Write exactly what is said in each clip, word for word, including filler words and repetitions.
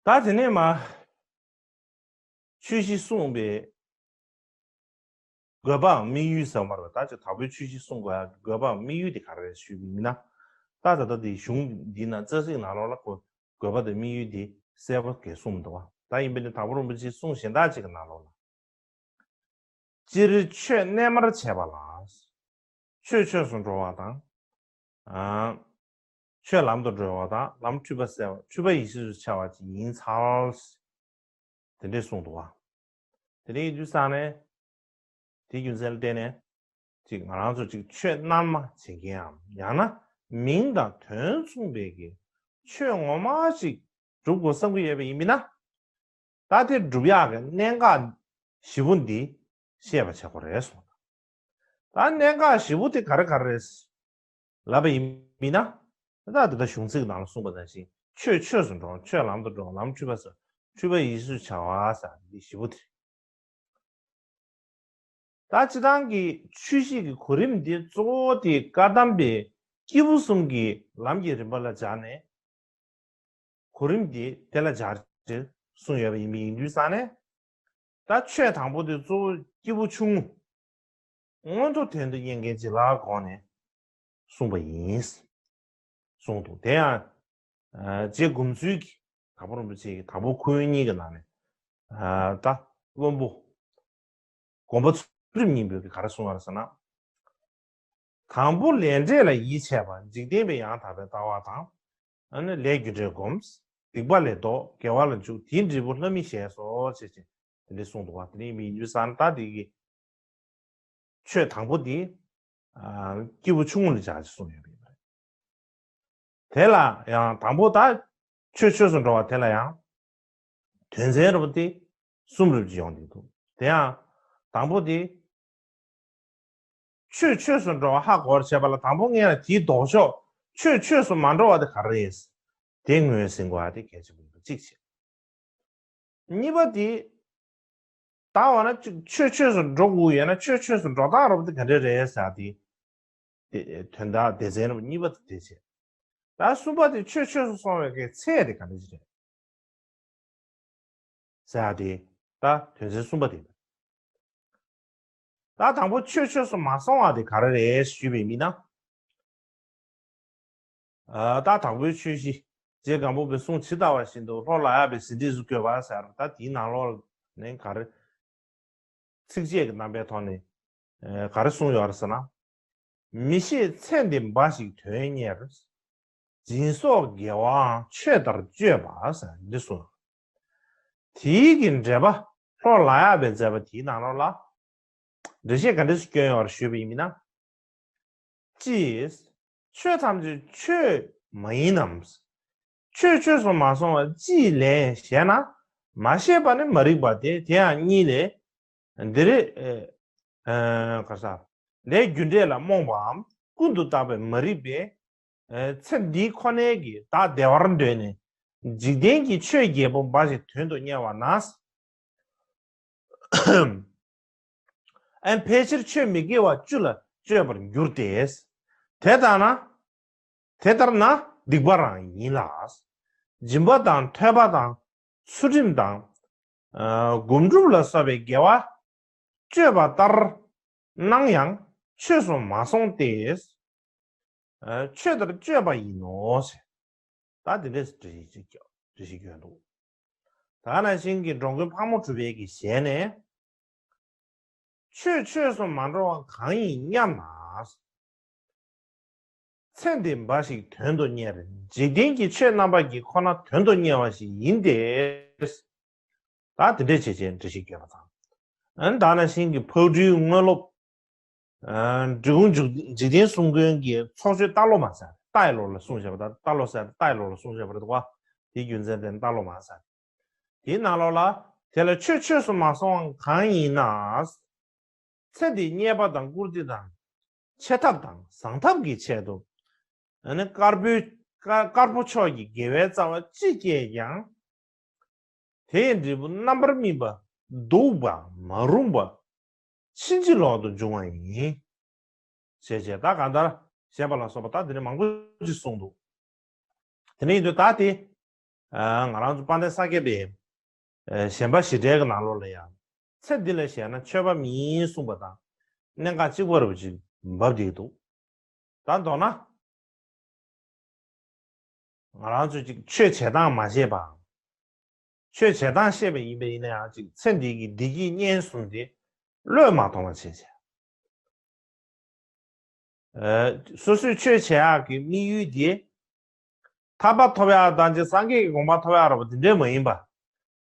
ད་དེ་ནས་མ་ཆོས་བཞི་གསུངས་པའི་དགོས་པའམ་དམིགས་ཡུལ་ཟེར་བ་མ་རེད་པ། ད་ཅིག་དང་པོའི་ཆོས་བཞི་གསུང་དགོས་ཡ་དགོས་པའམ་དམིགས་ཡུལ་དེ་ག་རེ་རེད་ཞུས་པ་ཡིན་ན། ད་ད་ལྟ་དེ་གཞུང་འདི་ན་རྩ་ཚིག་ནང་ལོགས་ལ་ཁོ་དགོས་པ་དང་དམིགས་ཡུལ་དེ་གསལ་པོ་གས་གསུངས་འདུག་པ། ད་ཡིན་པས་ན་དང་པོ་རིན་པོ་ཆེའི་གསུང་གཞན་དག་ཅིག་གི་ནང་ལོགས་ལ། སྤྱིར་ཆོས་རྣལ་མར་བྱས་པ་ལ། ཆོས་ཆོས་སུ་འགྲོ་བ་དང་། ཨ། ཆོས་ལམ་དུ་འགྲོ་བ་དང་ལམ་འཁྲུལ་པ་སེལ་བ། འཁྲུལ་པ་ཡེ་ཤེས་སུ་འཆར་བ་ཅིག་ཡིན་ཚར། དེ་འདྲས་གསུངས་འདུག་པ། དེ་འདྲ་ཡིན་དུས་ཙང་ནས། དེའི་རྒྱུ་མཚན་ལ་བརྟེན་ནས། ཅིག་ང་རང་ཚོ་ཅིག་ཆོས་རྣལ་མ་བྱེད་མཁན་ཡང་ཡང་ན་མིང་དང་དོན་མཚུངས་པའི་གི་ཆོས་ངོ་མ་ཞིག་སྒྲུབ་དགོས་བསམ་གྱི་ཡོད་པ་ཡིན་པས་ན། ད་དེ་སྒྲུབ་ཡག་གི་གནད་འགག་བཞི་པོ་འདི་ཤེས་པ་བྱེད་དགོས་རེད་གསུངས། ད་གནད་འགག་བཞི་པོ་དེ་ག་རེ་ག་རེ་རེད་ལབ་པ་ཡིན་ན། ད་དེ་ད་གཞུང་ཚིག་ནང་ལ་གསུངས་པ་ནང་བཞིན་ཆོས་ཆོས་སུ་འགྲོ། ཆོས་ལམ་དུ་འགྲོ། ལམ་འཁྲུལ་པ་སེལ། འཁྲུལ་པ་ཡེ་ཤེས་སུ་འཆར་བ་ཟེར་འདི་བཞི་པོ་དེ་རེད། ད་སྤྱིར་བཏང་གི་ཆོས་བཞི་གི་གོ་རིམ་འདི་གཙོ་བོ་དེ་བཀའ་གདམས་པའི་སྐྱེས་བུ་གསུམ་གྱི་ལམ་གྱི་རིམ་པ་ལ་སྦྱར་ནས། གོ་རིམ་འདི་དེ་ལ་སྦྱར་ཏེ་གསུངས་ཡོད་པ་ཡིན་པ་ཡིན་དུས་ཙང་ནས། ད་ཆོས་དང་པོ་དེ་གཙོ་བོ་སྐྱེས་བུ་ཆུང་ངུ། མངོན་མཐོ་དོན་དུ་གཉེར་མཁན་ཅིག་ལ་དགོངས་ནས་གསུངས་པ་ཡིན། གསུངས་འདུག། དེ་ཡང་། ཨ། རྗེ་སྒོམ་ཚུལ་གྱི་དང་པོ་རིན་པོ་ཆེ་གི་དང་པོ་ཁོལ་སྙིང་གི་ནང་ནས། ཨ། ད་དབོན་པོ། དགོངས་པ་ཚུལ་ཁྲིམས་སྙིང་པོས་ག་རེ་གསུངས་པ་རེད་ཟེར་ན། དང་པོ་ལས་འབྲས་ལ་ཡིད་ཆེས་པ། འཇིག་རྟེན་པའི་ཡང་དག་པའི་ལྟ་བ་དང་། ཨ་ནི་ལས་རྒྱུ་འབྲས་སྒོམ། སྡིག་པ་ལས་ལྡོག། དགེ་བ་ལ་འཇུག། དེའི་འབྲས་བུ་ལྷ་མིའི་ཞལ་སོགས། ཞེས་བྱས་དེ་འདྲ་གསུངས་འདུག་པ། དེ་ནས་མི་ཡིན་དུས་ཙང་ད་དེ་གི་ཆོས་དང་པོ་དེ། ཨ། སྐྱེས་བུ་ཆུང་ངུ་ལ་སྦྱར་ཞེས་གསུངས་ཡོད་པ་ཡིན་པ་རེད། དེ་ལ་ཡང་དང་པོ་ད་ཆོས་ཆོས་སུ་འགྲོ་བ་དེ་ལ་ཡང་དོན་ཚན་རུ་དེ་གསུམ་རུ་ཅིག་ཡོང་གི་འདུག། དེ་ཡང་དང་པོ་དེ་ཆོས་ཆོས་སུ་འགྲོ་བ་ཧ་གོ་བར་བྱེད་པ་ལ་དང་པོ་ངེས་ལ་དེའི་ལྡོག་ཕྱོགས་ཆོས་ཆོས་སུ་མ་འགྲོ་བ་དེ་ག་རེ་རེད། དེ་ངོས་ཟིན་དགོས་པ་དེ་གལ་ཆེན་པོ་ཡིན་པ་གཅིག་བྱས། གཉིས་པ་དེ། ད་འོ་ན་ཅིག་ཆོས་ཆོས་སུ་འགྲོ་དགོས་ཡོད་ན་ཆོས་ཆོས་སུ་འགྲོ་སྟངས་རོབ་དེ་ག་འདྲ་རེད་ཟེར་དེ། དེ་དོན་དག་སྡེ་ཚན་རོབ་གཉིས་པ་དེ་དེ་བྱས། ད་གསུམ་པ་དེ་ཆོས་ཆོས་སུ་སོང་བའི་གི་ཚད་དེ་ག་འདྲ་ཞིག་རེད་ཟེར་དེ། ད་དོན་ཚན་གསུམ་པ་དེ། ད་དང་པོ་ཆོས་ཆོས་སུ་མ་སོང་བ་དེ་ག་རེ་རེད་ཞུས་པའི་མི་ན། ཨ། ད་དང་པོའི་ཆོས་བཞི། རྗེ་སྒམ་པོ་པའི་གསུང་ཇི་ལྟ་བ་བཞིན་དུ་ལྷོར་ལག་གཡས་པའི་ཟིན་བྲིས་སུ་བཀོད་པ་ཟེར། ད་དེའི་ནང་ལོགས་ནས་ག་རེ། ཚིགས་བཅད་ཀྱི་རྣམ་པའི་ཐོག་ནས། ཨ། ག་རེ་གསུངས་ཡོད་རེད་ཟེར་ན། མི་ཤེས་ཚེ་འདི་འབའ་ཞིག་དོན་གཉེར། སྦྱིན་སོགས་དགེ་བའང་ཆོས་ལྟར་སྤྱོད་པ་ཟེར་འདི་གསུངས། དེའི་གི་འགྲེལ་པ་ལྷོར་ལག་གཡས་པའི་མཛད་པ་དེའི་ནང་ལོགས་ལ། འགྲེལ་བཤད་ག་འདྲས་སུ་བསྐྱོན་ཡོད་རེད་ཞུས་པ་ཡིན་ན། ཅི། ཆོས་ཐམས་ཅད་ཆོས་མ་ཡིན་ནམ། ཆོས་ཆོས་སུ་མ་སོང་བ་ཅིའི་ལན་ཞེ་ན། མ་ཤེས་པ་ནི་མ་རིག་པ་སྟེ། དེ་ཡང་གཉིས་ལས། འདི་རེད། ཨ། ག་ས། ལས་རྒྱུ་འབྲས་ལ་རྨོངས་པའམ་ཀུན་ཏུ་བརྟགས་པའི་མ་རིག་པས། ཨ། ཚེ་འདི་ཁོ་ནའི་གི་བདག་བདེ་བར་འདོད་ནས་འཇིག་རྟེན་གྱི་ཆོས་བརྒྱད་པོ་འབའ་ཞིག་དོན་དུ་གཉེར་བ་ན། ཨན་ཕལ་ཆེར་ཆོས་མི་དགེ་བ་བཅུ་ལ་སྤྱོད་པར་འགྱུར་ཏེ། དེ་ལྟ་ན། དེ་ལྟར་ན་སྡིག་པ་རང་ཡིན་ལ། སྦྱིན་པ་དང་ཐོས་པ་དང་ཚུལ་ཁྲིམས་དང་། ཨ། སྒོམ་སྒྲུབ་ལ་སོགས་པའི་དགེ་བ་སྤྱོད་པ་ལྟར་སྣང་ཡང་ཆོས་སུ་མ་སོང་སྟེ། ཨ། ཆོས་ལྟར་སྤྱོད་པ་ཡིན་ནོ་ཞེས། ད་དེ་འདྲས་འགྲེལ་བཤད་ཅིག་འགྲེལ་བཤད་བསྐྱོན་འདུག། ད་ནང་བཞིན་གྱི་འགྲོ་མགོན་ཕག་མོ་གྲུ་པའི་གི་ཞལ་ནས། ཆོས་ཆོས་སུ་མ་འགྲོ་བ་གང་ཡིན་སྙམ་ན། ཚེ་འདི་འབའ་ཞིག་དོན་དུ་གཉེར། འཇིག་རྟེན་གྱི་ཆོས་རྣམ་པ་གྱིས་ཁོ་ན་དོན་དུ་གཉེར་བ་ཞིག་ཡིན་ཏེ། ད་དེ་འདྲས་བྱས་བྱས་འགྲེལ་བཤད་བསྐྱོན་པ་དང་། ཨ་ནི་ད་ནང་བཞིན་གྱི་ཕག་གྲུའི་དངོས་སློབ། ཨ། འབྲི་གུང་འཇིག་འཇིག་རྟེན་གསུམ་མགོན་གྱི་ཚོགས་ཆོས་རྟ་ལོ་མ་ཟེར། རྟའི་ལོ་ལ་གསུངས་བཞག་པ་དང་། རྟ་ལོ་ཟེར་རྟའི་ལོ་ལ་གསུངས་བཞག་པ་རེད་དོ། དེའི་རྒྱུ་མཚན་དེ་རྟ་ལོ་མ་ཟེར། དེའི་ནང་ལོགས་ལ། དེ་ལ་ཆོས་ཆོས་སུ་མ་སོང་བ་གང་ཡིན་ན། ཚེ་འདིའི་རྙེད་པ་དང་བཀུར་སྟི་དང་། ཆེ་ཐབས་དང་བཟང་ཐབས་ཀྱི་ཆེད་དུ། ཨ་ནི་དཀར་པོའི་དཀར་དཀར་པོ་ཕྱོགས་ཀྱི་དགེ་བའི་རྩ་བ་ཅི་སྐྱེས་ཀྱང་། དེ་ཡི་འབྲས་བུ་རྣམ་པར་སྨིན་པ་སྡུག་པ་མ་རུངས་པ་ཕྱིན་ཅི་ལོག་ཏུ་འབྱུང་བ་ཡིན། ཞེས་བྱས། ད་གང་ལྟར་ཞེས་པ་ལ་སོགས་པ་ད་དེ་ནས་མང་པོ་ཅིག་གསུངས་འདུག། དེ་ནས་ཡིན་དུས་ད་དེ། ཨ། ང་རང་ཚོ་དཔལ་ལྡན་ས་སྐྱ་པའི་ཨ། ཞེན་པ་ཞི་བྲལ་གྱི་ནང་ལོགས་ལ་ཡང་ཚེ་འདི་ལ་ཞེན་ན་ཆོས་པ་མིན་གསུངས་པ་དང་གནད་འགག་གཅིག་པ་རུ་ཅིག་འབབ་བསྡད་འདུག། ད་མདོར་ན། ང་རང་ཚོས་ཅིག་ཆོས་བྱེད་སྟངས་མ་བྱས་པའམ། ཆོས་བྱེད་སྟངས་ཤེས་པ་ཡིན་པ་ཡིན་ན་ཡང་ཅིག་ཚེ་འདི་གི་བདེ་སྐྱིད་གཉེན་གསུམ་དེ་བློས་མ་ཐོངས་པ་བྱས་བྱས། ཨ། སོ་སོས་ཆོས་བྱེད་ཡག་གི་དམིགས་ཡུལ་དེ། ཐར་པ་ཐོབ་ཡག་དང་ཅིག་སངས་རྒྱས་ཀྱི་གོ་འཕང་ཐོབ་ཡག་རེད་པ་དེ་འདྲས་མ་ཡིན་པ།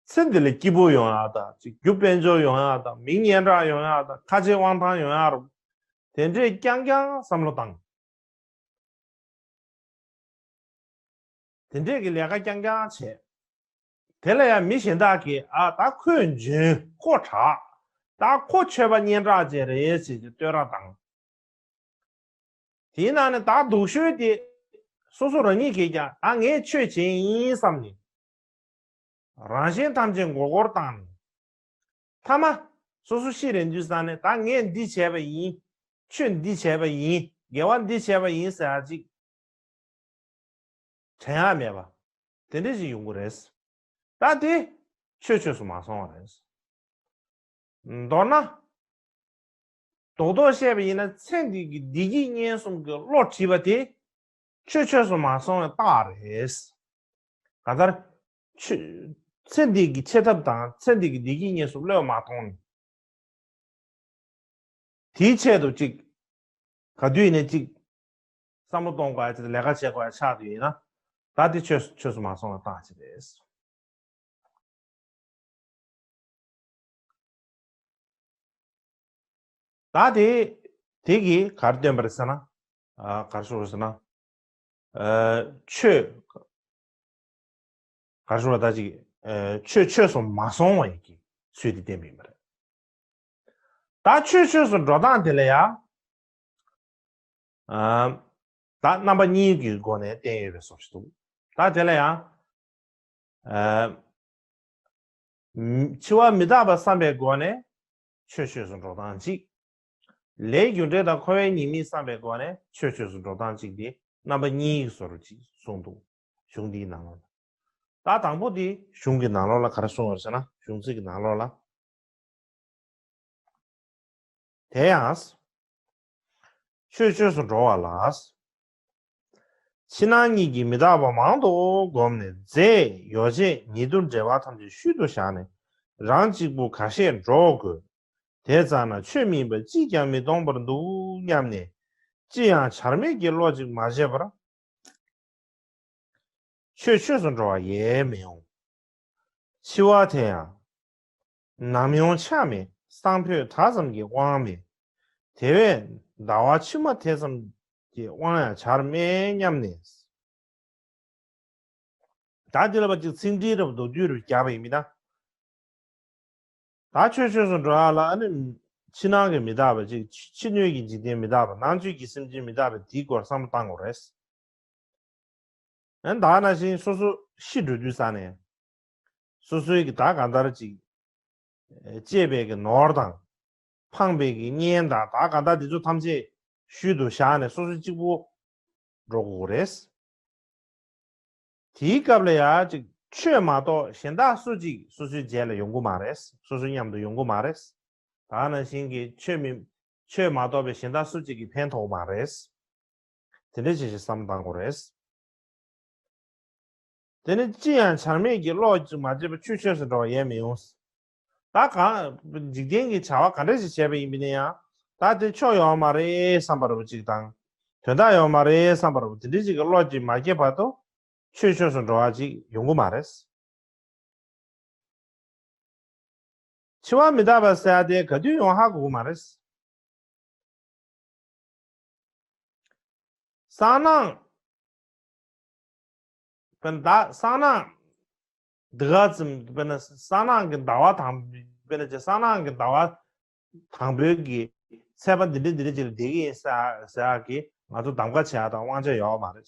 ཚེ་འདི་ལ་སྐྱིད་པོ་ཡོང་ཡག་དང་ཅིག་རྒྱུ་དཔལ་འབྱོར་ཡོང་ཡག་དང་མི་སྙན་གྲགས་ཡོང་ཡག་དང་ཁ་རྗེ་དབང་ཐང་ཡོང་ཡག་རེད་པ། དེ་འདྲས་རྐྱང་རྐྱང་བསམ་བློ་བཏང་། དེ་འདྲས་ཀྱི་ལས་ཀ་རྐྱང་རྐྱང་བྱས། དེ་ལ་ཡང་མི་གཞན་དག་གིས་ཨ་ད་ཁོས་འཇོན་ཁོ་དྲག། ད་ཁོ་ཆོས་པ་སྙན་གྲགས་ཅན་རེད་ཟེར་གྱི་བསྟོད་ར་བཏང་། དེའི་ནང་ནས་ད་སྡུག་ཤོས་དེ་སོ་སོ་རང་ཉིད་ཀྱིས་ཀྱང་ད་ངས་ཆོས་བྱེད་ཡིན་བསམ་ནས། རང་གཞན་ཐམས་ཅད་མགོ་སྐོར་བཏང་ནས། མཐའ་མ། སོ་སོ་ཤི་རན་དུས་ཙ་ནས་ད་ངས་འདི་བྱས་པ་ཡིན། ཆོས་འདི་བྱས་པ་ཡིན། དགེ་བ་འདི་བྱས་པ་ཡིན་ཟེར་ཡག་ཅིག་དྲན་ཡག་མེད་པ། དེ་འདྲ་ཞིག་ཡོང་གི་རེད། ད་དེ་ཆོས་ཆོས་སུ་མ་སོང་བ་རེད། མདོར་ན། རྡོག་རྡོག་བཤད་པ་ཡིན་ན་ཚེ་འདི་གི་བདེ་སྐྱིད་གཉེན་གསུམ་གྱི་བློ་བྲིས་པ་དེ་ཆོས་ཆོས་སུ་མ་སོང་བའི་རྟགས་རེད། གང་ལྟར། ཆོས། ཚེ་འདི་གི་ཆེ་ཐབས་དང་ཚེ་འདི་གི་བདེ་སྐྱིད་གཉེན་གསུམ་བློས་མ་ཐོངས་ནས། དེའི་ཆེད་དུ་ཅིག་ག་དུས་ནས་ཅིག་བསམ་བློ་གཏོང་དགོས་ཡ་ཅིག་ལས་ཀ་བྱེད་དགོས་ཡ་ཆགས་དུས་ཡིན་ན། ད་དེ་ཆོས་ཆོས་སུ་མ་སོང་བའི་རྟགས་ཅིག་རེད། ད་དེ། དེ་གིས་ག་རེ་སྟོན་པ་རེད་ཟེར་ན། ཨ། ག་རེ་ཞུ་དགོས་ཟེར་ན། ཨ། ཆོས། ག་རེ་ཞུ་དགོས་ད་ཅིག་ཨ། ཆོས་ཆོས་སུ་མ་སོང་བ་ཡི་གི་ཚུལ་དེ་བསྟན་པ་ཡིན་པ་རེད། ད་ཆོས་ཆོས་སུ་འགྲོ་སྟངས་དེ་ལ་ཡང་། ཨ། ད་རྣམ་པ་གཉིས་ཀྱི་སྒོ་ནས་བསྟན་ཡོད་པའི་བཟོ་ཞིག་འདུག། ད་དེ་ལ་ཡང་། ཨ། འཆི་བ་མི་རྟག་པ་བསམ་པའི་སྒོ་ནས་ཆོས་ཆོས་སུ་འགྲོ་སྟངས་གཅིག། ལས་རྒྱུ་འབྲས་དང་འཁོར་བའི་ཉེས་དམིགས་བསམ་པའི་སྒོ་ནས་ཆོས་ཆོས་སུ་འགྲོ་སྟངས་གཅིག་དེ་རྣམ་པ་གཉིས་ཀྱི་བཟོ་འདྲ་ཅིག་གསུངས་འདུག། གཞུང་འདིའི་ནང་ལོགས་ལ། ད་དང་པོ་དེ་གཞུང་གི་ནང་ལོགས་ལ་ག་རེ་གསུངས་ཡོད་ཟེར་ན། གཞུང་ཚིག་གི་ནང་ལོགས་ལ། དེ་ཡང་། ཆོས་ཆོས་སུ་འགྲོ་བ་ལ། ཕྱི་ནང་གཉིས་ཀྱི་མི་རྟག་པ་མང་དུ་བསྒོམས་ནས་རྫས་ཡོ་བྱད་ཉེ་དུ་འབྲེལ་བ་ཐམས་ཅད་ཤུལ་དུ་བཞག་ནས་རང་གཅིག་པུ་ཁ་ཤས་འགྲོ་དགོས། དེ་ཙམ་ན་ཆོས་མིན་པ་གཅིག་ཀྱང་མི་མཐོང་བར་འདུག་སྙམ་ནས་ཅི་ཡང་བྱར་མེད་ཀྱི་བློ་ཅིག་མ་བྱས་པར། ཆོས་ཆོས་སུ་འགྲོ་བ་ཡལ་མི་འོང་། འཆི་བ་དེ་ཡང་། ནམ་ཡོང་ཆ་མེད། སང་ཕོད་ད་ཙམ་གྱི་དབང་མེད། དེ་བས་ཟླ་བ་ཕྱི་མ་དེ་ཙམ་གྱི་དབང་ཡང་བྱར་མེད་སྙམ་ནས། ད་འདི་ལ་བ་ཅིག་ཚིག་འགྲེལ་རབ་མདོར་བསྡུས་རུ་བརྒྱབ་པ་ཡིན་མིན་ན། ད་ཆོས་ཆོས་སུ་འགྲོ་ཡག་ལ་ཨ་ནི། ཕྱི་ནང་གི་མི་རྟག་པ་ཅིག་ཕྱི་སྣོད་ཀྱི་འཇིག་རྟེན་མི་རྟག་པ་ནང་བཅུད་ཀྱི་སེམས་ཅན་མི་རྟག་པ་དེའི་སྐོར་བསམ་བློ་བཏང་དགོས་རེད། ཨ་ནི་ད་ནང་བཞིན་སོ་སོ་ཤི་འགྲོ་དུས་ཙ་ནས། སོ་སོའི་གི་ད་གང་ལྟར་ཅིག་ཨེ། གཅེས་པའི་གི་ནོར་དང་། ཕངས་པའི་གི་གཉེན་དང་ད་གང་ལྟར་དེ་ཚོ་ཐམས་ཅད་ཤུལ་དུ་བཞག་ནས་སོ་སོ་གཅིག་པུ་འགྲོ་དགོས་རེད། དེའི་སྐབས་ལ་ཡང་ཅིག་ཆོས་མ་གཏོགས་གཞན་དག་སུ་གཅིག་སོ་སོའི་རྗེས་ལ་ཡོང་གི་མ་རེད། སོ་སོའི་མཉམ་དུ་ཡོང་གི་མ་རེད། ད་ནང་བཞིན་གྱི་ཆོས་མི། ཆོས་མ་གཏོགས་པའི་གཞན་དག་སུ་གཅིག་གིས་ཕན་ཐོགས་མ་རེད། དེ་འདྲ་བྱས་ཤིག་བསམ་བཏང་དགོས་རེད། དེ་ནི་ཅི་ཡང་བྱར་མེད་ཀྱི་བློ་ཅིག་མ་བྱས་པར་ཆོས་ཆོས་སུ་འགྲོ་བ་ཡལ་མི་འོང་། ད་གང་། འཇིག་རྟེན་གྱི་བྱ་བ་ག་འདྲ་ཞིག་བྱས་པ་ཡིན་པ་ཡིན་ན་ཡང་། ད་དེ་ཆོས་ཡོད་མ་རེད་བསམ་པ་རུ་ཅིག་དང་། དོན་དག་ཡོད་མ་རེད་བསམ་པ་རུ་དེ་འདྲ་ཞིག་གི་བློ་ཅིག་མ་སྐྱེས་བར་དུ། ཆོས་ཆོས་སུ་འགྲོ་བ་ཅིག་ཡོང་གི་མ་རེད། འཆི་བ་མི་རྟག་པ་ཟེར་ཡ་དེ་ག་དུས་ཡོང་ཧ་གོ་གི་མ་རེད། སང་ནངས། དཔེར་ན་ད་སང་ནངས། འདི་ག་ཙམ་དཔེར་ན་སང་ནངས་ཀྱི་ཟླ་བ་དང་། དཔེར་ན་ཅིག་སང་ནངས་ཀྱི་ཟླ་བ་དང་པོའི་གི་ཚེས་པ་འདི་འདྲ་འདི་འདྲ་ཅིག་ལ་བསྡད་ཀྱི་ཡིན་ཟེར་ཟེར་ཡག་གི་ང་ཚོ་གདམ་ག་བྱེད་ཡག་དང་དབང་ཆ་ཡོད་མ་རེད།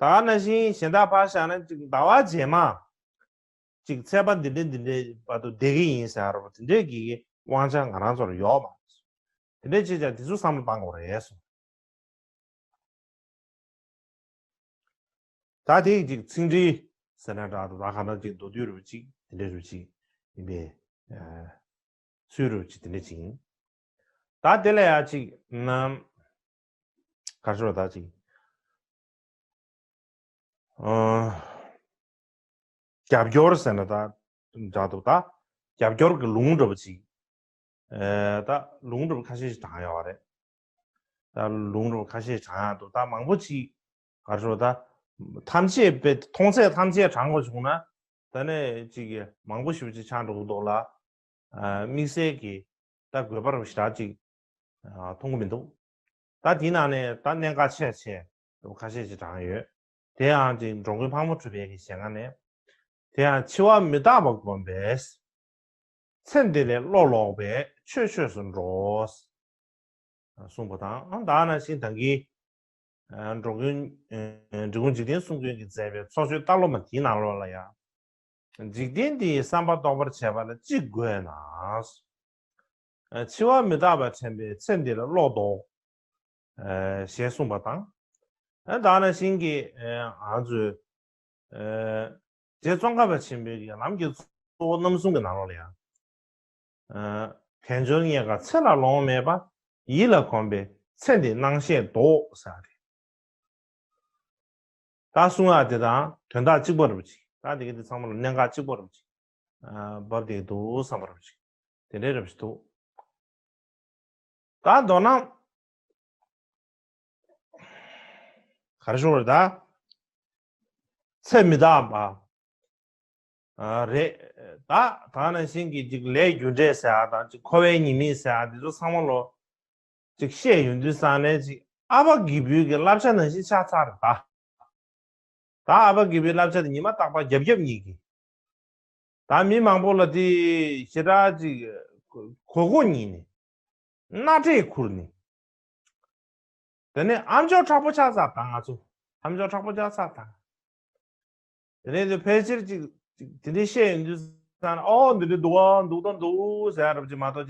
ད་ག་ནང་བཞིན་གཞན་དག་ཕར་བཞག་ན་ཅིག་ཟླ་བ་རྗེས་མ། ཅིག་ཚེས་པ་འདི་འདྲའི་འདི་འདྲའི་བར་དུ་བསྡད་ཀྱི་ཡིན་ཟེར་བ་དེ་འདྲའི་གི་དབང་ཆ་ང་རང་ཚོར་ཡོད་མ་རེད། དེ་འདྲའི་ཅིག་ཀྱང་དེ་ཚོ་བསམ་བློ་བཏང་དགོས་རེད་གསུངས། ད་དེ་ཅིག་ཚིག་འགྲེལ་ ཟེར་ན་འདྲ་འདུག་ད་ག་ན་ཅིག་མདོ་སྡུད་རུ་ཅིག་དེ་འདྲ་རུ་ཅིག་ཡིན་པས། ཚུལ་རུ་ཅིག་དེ་འདྲ་ཅིག་ཡིན། ད་དེ་ལ་ཡ་ཅིག་ན། ག་རེ་ཟེར་བ་ད་ཅིག་རྒྱབ་སྐྱོར་ཟེར་ན་ད་འདྲ་འདུག་ད་རྒྱབ་སྐྱོར་གྱི་ལུང་འདྲ་པོ་ཅིག་ད་ལུང་འདྲ་པོ་ཁ་ཤས་ཤིག་དྲངས་ཡོད་པ་རེད། ད་ལུང་འདྲ་པོ་ཁ་ཤས་དྲངས་ཡག་འདུག་ད་མང་པོ་ཅིག་ག་རེ་ཟེར་བ་ད་ཐམས་ཅད་དཔེ་མཐོང་ཚད་ཐམས་ཅད་དྲངས་དགོས་བྱུང་ན་ད་ནས་ཅིག་མང་པོ་ཞེ་པོ་ཅིག་ཆགས་འགྲོ་གི་འདུག་ལ། དམིགས་བསལ་གྱི་ད་དགོས་པ་རུ་ཞེ་དྲག་ཅིག་མཐོང་གི་མི་འདུག་ད་དེའི་ནང་ནས་ད་གནད་འགག་ཆེ་ཆེ་རུ་ཁ་ཤས་ཅིག་དྲངས་ཡོད། དེ་ཡང་ཅིག་འགྲོ་མགོན་ཕག་མོ་གྲུ་པའི་གི་ཞལ་སྔ་ནས། དེ་ཡང་འཆི་བ་མི་རྟག་པ་བསྒོམས་པས། ཚེ་འདི་ལས་བློ་ལོག་པས་ཆོས་ཆོས་སུ་འགྲོ། གསུངས་པ་དང་ཨང་ད་ནང་བཞིན་ད་གིན་འགྲོ་མགོན་འབྲི་གུང་འཇིག་རྟེན་གསུམ་མགོན་གྱིས་མཛད་པའི་ཚོགས་ཆོས་ལྟ་ལོ་མ་དེའི་ནང་ལོགས་ལ་ཡང་། འཇིག་རྟེན་འདི་ཡི་བསམ་པ་རྟོགས་པར་བྱེད་པ་ལ་ཅི་དགོས་ན། འཆི་བ་མི་རྟག་པ་དྲན་པས་ཚེ་འདི་ལ་བློ་ལྡོག་ཞེས་གསུངས་པ་དང་། ད་ནང་བཞིན་གྱི་ང་ཚོས་རྗེ་ཙོང་ཁ་པ་ཆེན་པོའི་གི་ལམ་གྱི་གཙོ་བོ་རྣམ་གསུམ་གྱི་ནང་ལོགས་ལ་ཡང་། དལ་འབྱོར་རྙེད་དཀའ་ཚེ་ལ་ལོང་མེད་པ། ཡིད་ལ་གོམས་པས་ཚེ་འདི་སྣང་ཤས་ལྡོག་ཟེར་བ་རེད། ད་གསུང་ཡག་དེ་དང་དོན་དག་གཅིག་པ་རེད་པ་ཅིག་ད་དེ་ག་དེ་ཚང་མ་ལ་གནད་འགག་གཅིག་པ་རེད་པ་ཅིག་བབས་བསྡད་འདུག་བསམ་པ་རེད་པ་ཅིག་དེ་འདྲའི་རེད་པ་ཅིག་འདུག་ད་མདོར་ན། ག་རེ་ཞུ་དགོས་རེད་ད། ཚེ་མི་རྟག་པ། རེད། ད་ད་ནང་བཞིན་གྱི་ཅིག་ལས་རྒྱུ་འབྲས་ཟེར་ཡག་དང་ཅིག་འཁོར་བའི་ཉེས་དམིགས་ཟེར་ཡག་འདི་ཚོ་ཚང་མ་ལོ། ཅིག་བཤད་ཡོང་དུས་ཙང་ནས་ཅིག་ཨ་པ་དགེ་འབུལ་གྱི་བསླབ་བྱ་ནང་བཞིན་ཆགས་ཚར་རེད་ད། ད་ཨ་པ་དགེ་འབུལ་བསླབ་བྱ་དེ་ཉི་མ་རྟག་པར་རྒྱབ་རྒྱབ་གཉིད་ཀྱི། ད་མི་མང་པོ་ལ་དེ་ཞེ་དྲག་ཅིག་གོ་གོ་གཉིད་ནས། སྣ་ཁྲིད་ཁུར་ནས། དེ་ནས་ཨ་མཆོག་དྲག་པོ་ཆགས་ཚར་དང་ང་ཚོ། ཨ་མཆོག་དྲག་པོ་ཆགས་ཚར་དང་། དེ་ནས་དེ་ཕལ་ཆེར་ཅིག་ཅིག་དེ་འདྲའི་བཤད་ཡོང་དུས་ཙང་ཨོ་འདི་འདྲའི་འདུག་ཨ་འདུག་དང་འདུག་ཟེར་རབ་ཅིག་མ་གཏོགས།